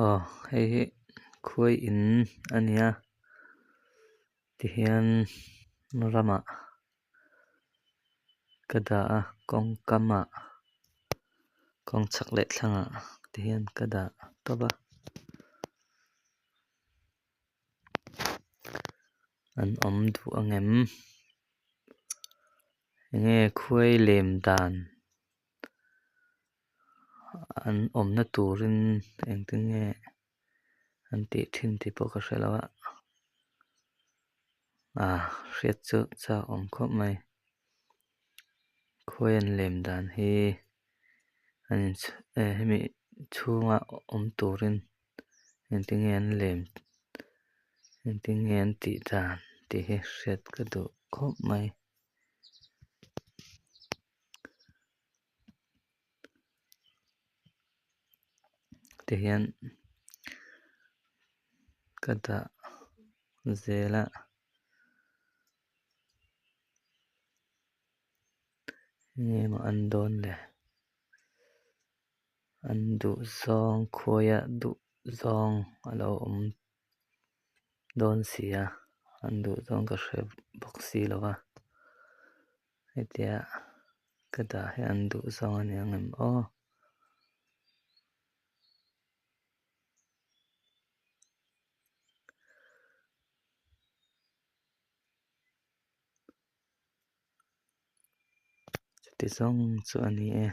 Aw hei hi khuai in a ni a tihian ramah ka dah a kawng kamah kawng chhak leh thlangah tihian ka dah tawp a an awm duh ang em enge khuai lem dan. An awmna turin engtin nge an tih thin tih pawh ka hre lo a ah hriat chu chak awm khawp mai khawi an lem dan hi an in hemi chhunga awm turin engtin nge an lem engtin nge an tih dan tih hi hriat ka duh khawp mai. Tihian ka dah zel a enge maw an dawn le an duh zawng khuaia duh zawng a lo awm dawn si a an duh zawng ka hre bawk si lo va. Hetia ka dah hi an duh zawng a ni ang em aw. Chuti zawng chu a ni e.